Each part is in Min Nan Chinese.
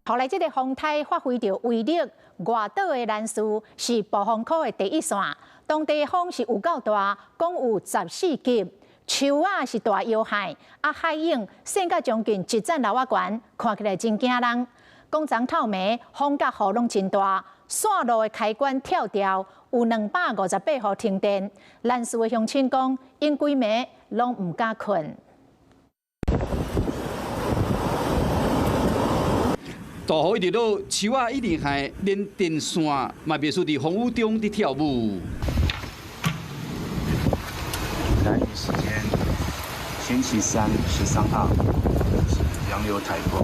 予來這个風颱發揮著威力，外島的蘭嶼是暴風區的第一線，當地風是有夠大，講有14級，樹仔是大搖撼，啊海湧升到將近一層樓仔懸，看起來真驚人。講昨透暝風佮雨攏真大，線路的開關跳掉，有258戶停電。蘭嶼的鄉親講，𪜶規暝攏毋敢睏。大雨一直落，樹仔一直撼，連電線嘛袂輸佇風雨中佇跳舞。蘭嶼時間星期三13號是洋流颱風。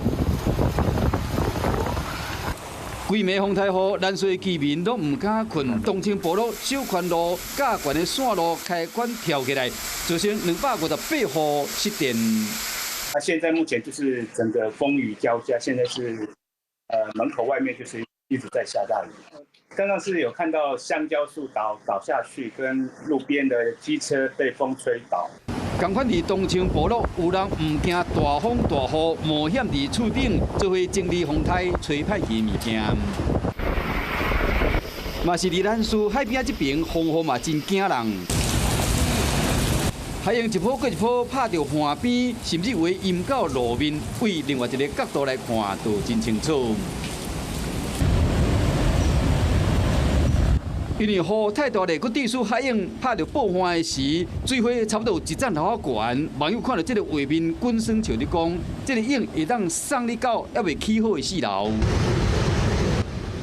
規暝風台雨，蘭嶼居民攏毋敢睏。東清部落小寬路較懸的線路開關跳起來，造成258戶失電。那現在目前就是整個風雨交加，現在是，門口外面就是一直在下大雨。剛剛是有看到香蕉樹倒倒下去，跟路邊的機車被風吹倒。仝款佇東清部落，有人毋驚大風大雨，冒險佇厝頂做伙整理風颱吹歹去的物件。嘛是佇蘭嶼海邊仔這爿，風雨嘛真驚人。海湧一波過一波，拍著岸邊，甚至會淹到路面。對另外一个角度來看，就真清楚。因為雨太大力，閣致使海湧拍著報岸的時，水花差不多有一層樓仔懸。網友看著這个畫面，滾耍笑咧講：這个湧會當送你到猶未起好的四樓。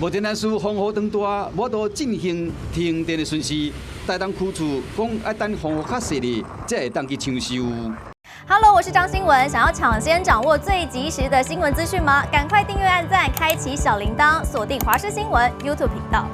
目前蘭嶼風雨當大，無法度進行停電的巡視。台東區處講愛等風雨較細咧，才會當去搶修。 Hello，我是張新聞，想要搶先掌握最及時的新聞資訊嗎？趕快訂閱、按讚、開啟小鈴鐺，鎖定華視新聞 YouTube 頻道。